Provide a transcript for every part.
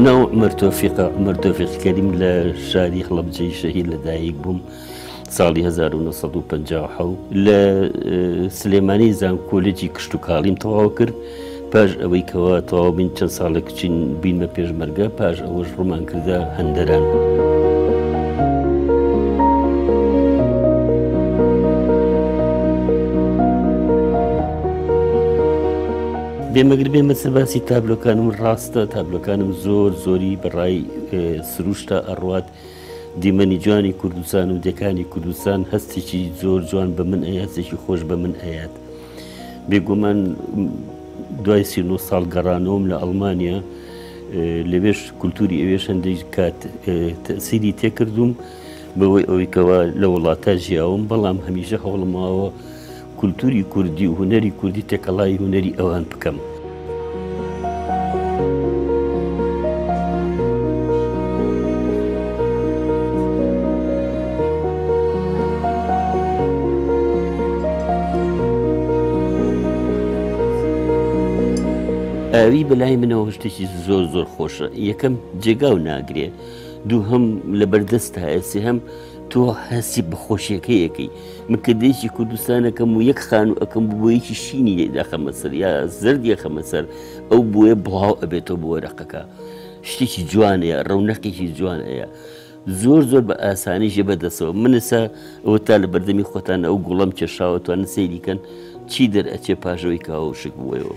ناو عومەر تۆفیقە، عومەر تۆفیق کەریم لە شاری هەڵەبجەی شەهید لەدایک بووم ساڵی 1950 لە سلێمانی زانکۆلێجی کشتوکاڵیم تەواو کرد پاش ئەوەی کەوا تەواو بین چەند ساڵێک چین بینمە پێشمەرگە پاش ئەوەش ڕوومان کردە هەندەران. بێمەگر بێمە سەر باسی تابلۆکانم ڕاستە تابلۆکانم زۆر زۆری بەڕای سروشتە ئەڕوات دیمەنی جوانی کوردستان و دێکانی کوردستان هەستێکی زۆر جوان بە من ئەیات هەستێکی خۆش بە من ئەیات بێگومان دوای 39 ساڵ گەڕانەوەم لە ئەڵمانیا لەوێش کولتوری ئەوێش هەندێک کات تەسیری تێکردوم بەوەی ئەوەی کەوا لە وڵاتە ژیاوم بەڵام هەمیشە هەوڵماوە کولتوری کوردی و هونەری کوردی تێکەڵای هونەری ئەوان بکەم. ئاوی بەلای منەوە شتێکی زۆر زۆر خۆشە یەکەم جێگاو ناگرێ دووهەم لەبەردەستایە سێهەم تۆ هەستی بە خۆشیەکەی ئەکەی من کە دەیکی کوردستانەکەم و یەک خانوو ئەکەم بۆیەکی شینی دەخەمە سەر یا زەردی ئەخەمە سەر ئەو بۆیە بڵاو ئەبێتەوە بۆ وەرەقەکە شتێکی جوانەیە ڕەونەقێکی جوان ئەیە زۆر زۆر بە ئاسانی ژێ بەدەسەوە من ئێستا ئەوە تا لە بەردەمی خۆتان ئەو گوڵەم کێشاوە توانن سەیری کەن چی دەرئەچێ پاشەوەی کاوە وشک بووەوە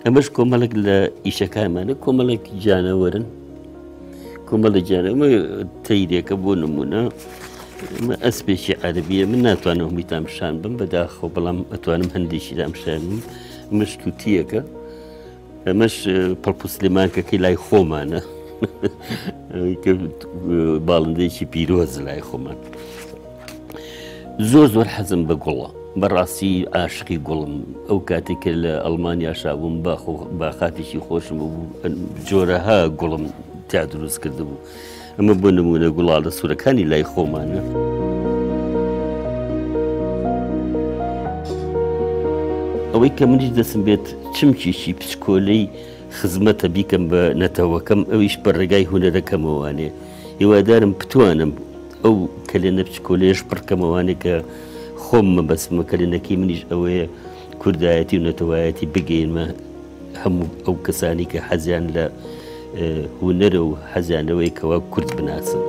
ئەمەش کۆمەڵێک لە ئیشەکانمانە کۆمەڵێک گیانەوەرن کۆمەڵێک گیانەوە تەیرێکە بۆ نمونە ئەمە ئەسپێکی عەربیە من ناتوانم هەموویتان پیشان بم بەداخەوە بەڵام ئەتوانم هەندێکیتان پیشان بم ئەمەش توتیەکە ئەمەش پەڵپو سلێمانکەکەی لای خۆمانە باڵندەیەکی پیرۆز لای خۆمان زۆر زۆر حەزم بە گوڵە بەڕاستی عاشقی گوڵم ئەو کاتێک کە لە ئەڵمانیا شابووم باخاتێکی خۆشم بوو جۆرەها گوڵم تیا دروست کردبوو ئەمە بۆ نمونە گوڵاڵە سوورەکانی لای خۆمانە. ئەوەی کە منیش دەسم بێت چمکێکی پچکۆلەی خزمەتە بیکەم بە نەتەوەکەم ئەویش بە ڕێگای هونەرەکەمەوانێ هیوادارم بتوانم ئەو کەلێنە بچکۆلەیەش پڕکەمەوانێ کە خۆم مەبەستمە کەلێنەکەی منیش ئەوەیە کوردایەتی و نەتەوایەتی بگەینمە هەموو ئەو کەسانی کە حەزیان لە هونەرە و حەزیان لەوەیە کەوا کورد بناسن.